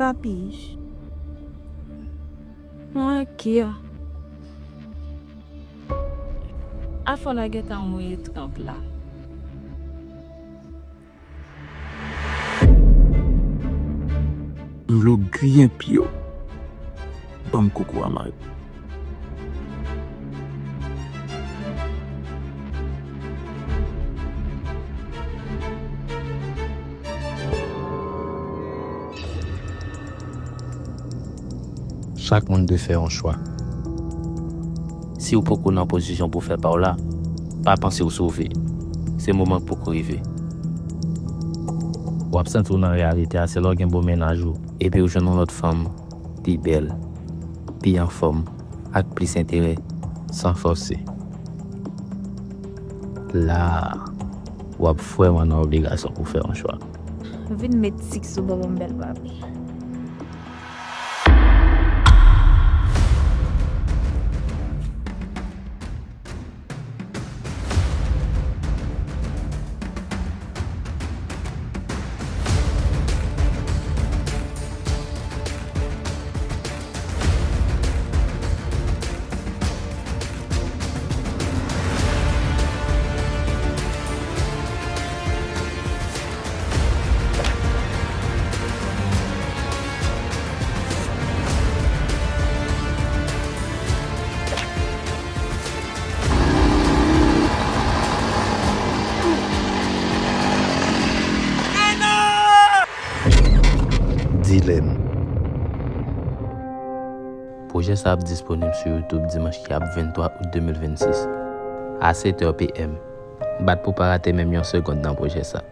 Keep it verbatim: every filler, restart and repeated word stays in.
Papi. Mwen kè. Afè w la gentan mouye tranp la. M vle w griyen pye w. Ban m koko a mari. Chak moun dwe fè yon chwa. Si w poko nan pozisyon pou w fè pa w la, pa panse w sove. Se moman k poko rive. W ap santi w nan reyalite a se lè w gen bon mennaj ou. Epi w jwenn yon lòt fanm, pi bèl, pi anfòm, ak plis enterè. San fòse. La a, w ap vrèman nan obligasyon pou w fè yon chwa. Vin met sik sou bò m, bèl papi. Dilèm. Pwojè sa ap disponib sou YouTube dimanch ki ap venntwa out de mil vennsis, a sèt è p m. Bat pou pa rate menm yon segonn nan pwojè sa.